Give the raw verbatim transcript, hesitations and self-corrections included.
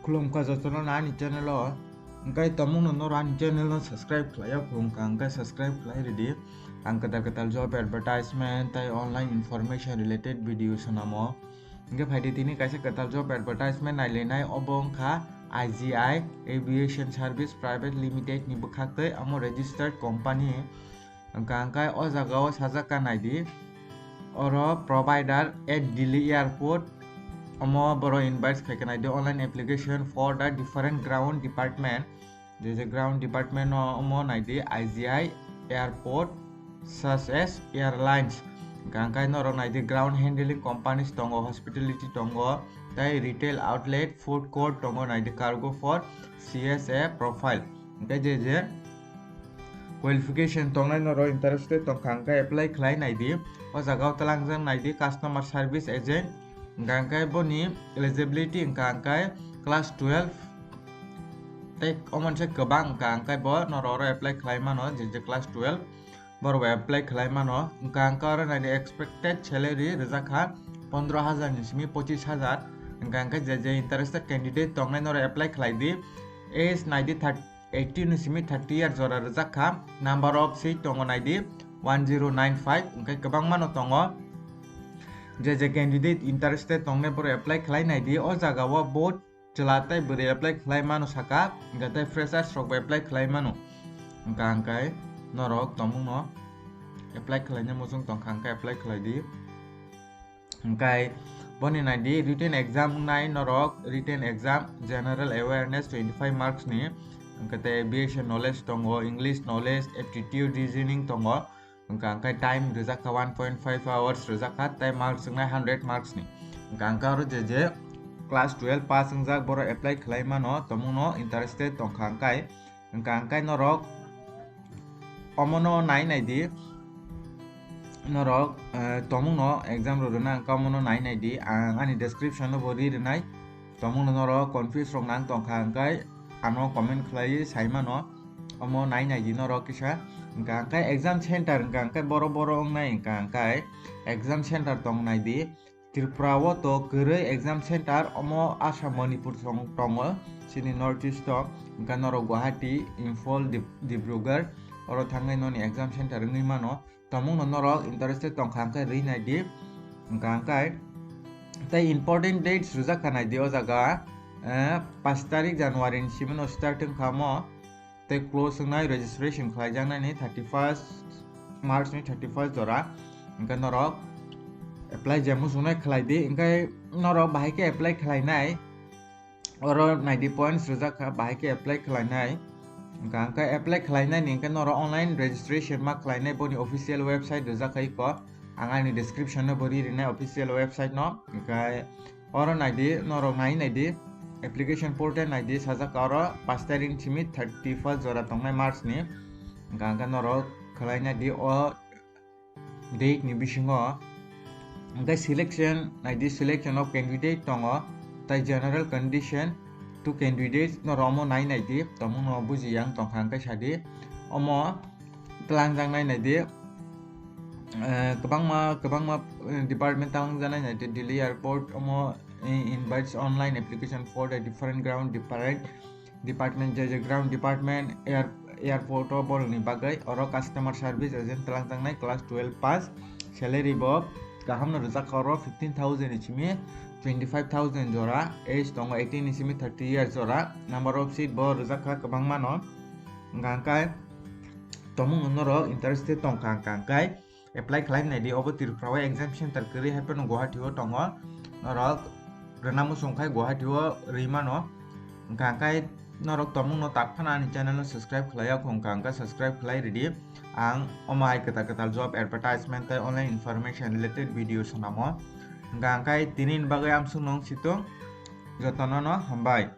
Khulumkha jotono ani channel o. Hwnkhe tomungno noro ani channel no subscribe khlai ya khulumkha, hwnkhe subscribe khlai ridi. Ang kwtal kwtal job advertisement tei online information related video swnamo. Hwnkhe phaidi tini kaisa kwtal job advertisement nailainai, obo wngkha I G I Aviation Service Private Limited ni bwkhaktwi, amo registered company. Hwnkha hwnkhe o jaga o sajak kha naidi, oro provider at Delhi airport, omo borok invite khai kha naidi, online application for the different ground department. Je je ground department no omo naidi, I G I, airport, such as airlines. Hwnkha hwnkhe norok naidi, ground handling companies tongo, hospitality tongo, tei retail outlet, food court tongo, naidi cargo for C S A profile. Hwnkhe je je qualification tongnai norok interested tongkha hwnkhe apply khlai naidi. O jaga o twlangjak naidi customer service agent, hwnkha hwnkhe boni eligibility hwnkha hwnkhe class twelve tei omo se kwbang hwnkha hwnkhe bo norok oro apply khlai mano, je je class twelve borok bai apply khlai mano. Hwnkha hwnkhe oro naidi expected salary rijak kha pondro hajar ni simi pochis hajar. Hwnkha hwnkhe je je interested candidate tongnai norok apply khlai di. Age naidi thirty, eighteen ni simi thirty year jora rijak kha. Number of seat tongo naidi one zero nine five, hwnkhe kwbangma no tongo. Je je candidate interested tongnai borok apply khlai naidi. O jaga o bo chwla tei bwrwi apply khlai mano saka, hwnkhe tei freshers rok bo apply khlai mano. Hwnkha hwnkhe norok tomungno apply khlaina muchung tongkha hwnkhe apply khlai di. Hwnkhe boni naidi written exam wngnai norok, written exam general awareness twenty five marks ni, hwnkhe tei aviation knowledge tongo, English knowledge, aptitude, reasoning tongo. Hwnkha hwnkhe time rijak kha one point five hours rijak kha, tei marks wngnai hundred marks ni. Hwnkha hwnkhe oro je je class twelve pass wngjak borok apply khlai mano, tomungno interested tongkha hwnkhe. Hwnkha hwnkhe norok omono nai naidi, norok, eh, tomungno exam rw rwna hwnkhe omono nai naidi, ang ani description o bo ri rwnai. Tomungno norok confuse rok nang tongkha hwnkhe ano comment khlaiwi sai mano, omo nai naidi norok kisa. Hwnkha hwnkhe exam center hwnkha hwnkhe boro boro wngnai, hwnkha hwnkhe exam center tong naidi. Tripura o to kwrwi exam center, omo Assam, Manipur song tongo chini North East o, hwnkha norok Guwahati, Imphal, Dib-, Dibrugarh oro thangwi noni exam center wngwi mano. Tomungno norok interested tongkha hwnkhe ri naidi. Hwnkha hwnkhe tei important dates rijak kha naidi o jaga, eh, pash tarik January ni simi no start wngkha omo. Tei close wngnai registration khlaijaknai ni thirty first March ni thirty first jora. Hwnkhe norok apply je muchungnai khlai di, hwnkhe norok bahai khe apply khlainai. Oro naidi points rijak kha, bahai khe apply khlainai. Hwnkha hwnkhe apply khlainai ni hwnkhe norok online registration ma khlainai, boni official website rijak kha iko. Ang ani description o bo ri rinai official website no. Hwnkhe oro naidi, norok nai naidi, application portal naidi, sajak oro pash tarik simi thirty first jora tongnai March ni. Hwnkha hwnkhe norok khlai naidi o date ni bisingo. Hwnkhe selection naidi, selection of candidate tongo, tai general condition to candidates norok omo nai naidi, tomungno buji yang tongkha hwnkhe sadi. Omo twlangjaknai naidi, eh, kwbangma, kwbangma, eh, department twlangjaknai naidi, Delhi airport omo, eh, invites online application for the different ground, different department, je je ground department, air-, airport o borokni bagwi. Oro customer service agent twlangjaknai class twelve pass, salary bo kaham no rijak kha oro fifteen thousand ni simi twenty five thousand jora, age tongo eighteen ni simi thirty years jora, number of seat bo rijak kha kwbangma no. Hwnkha hwnkhe tomungno norok interested tongkha hwnkha hwnkhe apply khlai naidi, obo Tripura o exam center kwrwi hai phano Guwahati o tongo, norok rwna muchung khai Guwahati o rwi mano. Hwnkha hwnkhe norok tomungno tak phano ani channel no subscribe khlai ya khwngkha hwnkhe subscribe khlai ridi. Ang omo hai kwtal kwtal job advertisement tei online information related video swnamo. Hwnkha hwnkhe tini ni bagwi amsuk nung situng, jotono no hambai.